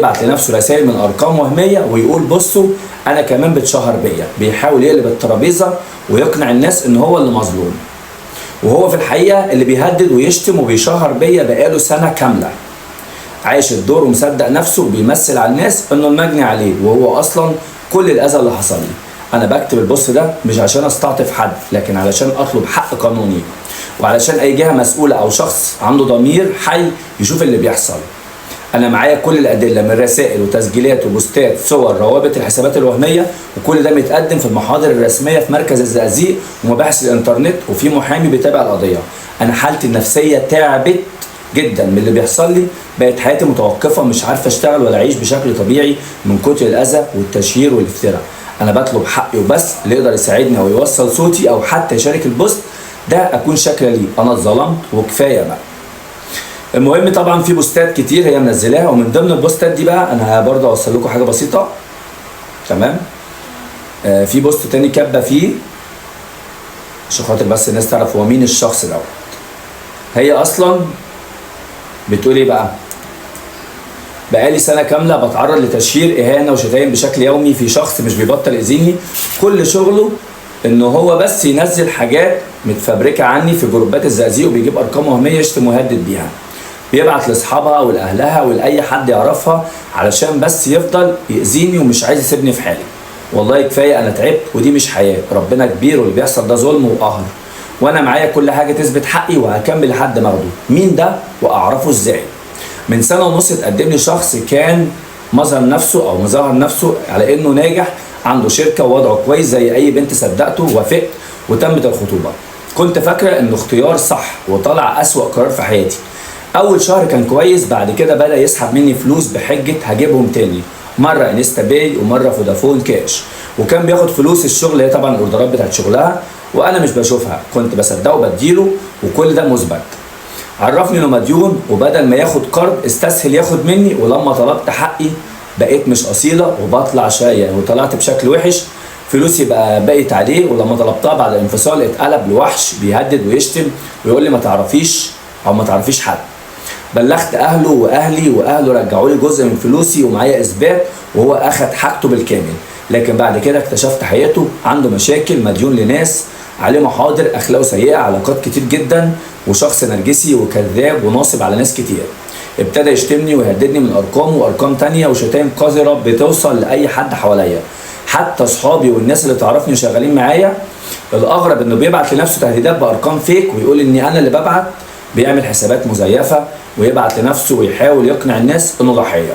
بيبعت لنفسه رسائل من ارقام وهمية ويقول بصوا انا كمان بتشهر بيا. بيحاول يقلب الترابيزة ويقنع الناس ان هو اللي مظلوم، وهو في الحقيقة اللي بيهدد ويشتم وبيشهر بيا بقاله سنة كاملة. عايش الدور ومصدق نفسه وبيمثل على الناس انه المجني عليه، وهو اصلا كل الاذى اللي حصل لي. انا بكتب البوست ده مش عشان استعطف حد، لكن علشان اطلب حق قانوني، وعلشان اي جهة مسؤولة او شخص عنده ضمير حي يشوف اللي بيحصل. انا معايا كل الادلة من رسائل وتسجيلات وبوستات، صور، روابط الحسابات الوهمية، وكل ده متقدم في المحاضر الرسمية في مركز الزقازيق ومباحث الانترنت، وفي محامي بيتابع القضية. انا حالتي النفسية تعبت جدا من اللي بيحصل لي، بقت حياتي متوقفه، مش عارفه اشتغل ولا اعيش بشكل طبيعي من كتر الاذى والتشهير والافتراء. انا بطلب حقي وبس، اللي يقدر يساعدني او يوصل صوتي او حتى يشارك البوست ده اكون شاكرة ليه. انا اتظلمت وكفاية بقى. المهم طبعا في بوستات كتير هي منزلاها، ومن ضمن البوستات دي بقى انا برضه اوصل لكم حاجة بسيطة. تمام. في بوست تاني كاتبه فيه عشان خاطر بس الناس تعرف هو مين الشخص دوت. هي اصلا بتقول ايه بقى؟ بقالي سنة كاملة بتعرض لتشهير، اهانه وشتايم بشكل يومي في شخص مش بيبطل يأذيني. كل شغله ان هو بس ينزل حاجات متفبركه عني في جروبات الزقازيق، وبيجيب ارقام وهمية يشتم ويهدد بيها. بيبعت لاصحابها ولاهلها ولاي حد يعرفها علشان بس يفضل يأذيني ومش عايز يسيبني في حالي. والله كفاية، انا تعبت ودي مش حياة. ربنا كبير واللي بيحصل ده ظلم وقهر، وانا معايا كل حاجة تثبت حقي وهكمل لحد ما اخده. مين ده واعرفه ازاي؟ من سنة ونص اتقدم لي شخص كان مظهر نفسه او مظهر نفسه على انه ناجح، عنده شركة ووضعه كويس زي اي بنت. صدقته ووافقت وتمت الخطوبة. كنت فاكره انه اختيار صح، وطلع اسوأ قرار في حياتي. اول شهر كان كويس، بعد كده بدا يسحب مني فلوس بحجة هجيبهم تاني، مرة InstaPay ومرة فودافون كاش، وكان بياخد فلوس الشغل، هي طبعا الاوردرات بتاعت شغلها وانا مش بشوفها، كنت بصدقه وبديله، وكل ده مثبت. عرفني انه مديون، وبدل ما ياخد قرض استسهل ياخد مني. ولما طلبت حقي بقيت مش اصيلة وبطلع شايه، وطلعت بشكل وحش. فلوسي بقى بقت عليه، ولما طلبتها بعد الانفصال اتقلب لوحش، بيهدد ويشتم ويقول لي ما تعرفيش او ما تعرفيش حد. بلغت اهله واهلي، واهله رجعوا لي جزء من فلوسي ومعايا اثبات، وهو اخد حاجته بالكامل. لكن بعد كده اكتشفت حياته، عنده مشاكل، مديون لناس، عليه محاضر، اخلاقه سيئه، علاقات كتير جدا، وشخص نرجسي وكذاب وناصب على ناس كتير. ابتدى يشتمني ويهددني من ارقامه وارقام تانية، وشتايم قذرة بتوصل لاي حد حواليا، حتى اصحابي والناس اللي تعرفني وشغالين معايا. الاغرب انه بيبعت لنفسه تهديدات بارقام fake ويقول اني انا اللي ببعت، بيعمل حسابات مزيفة ويبعت لنفسه ويحاول يقنع الناس انه ضحية.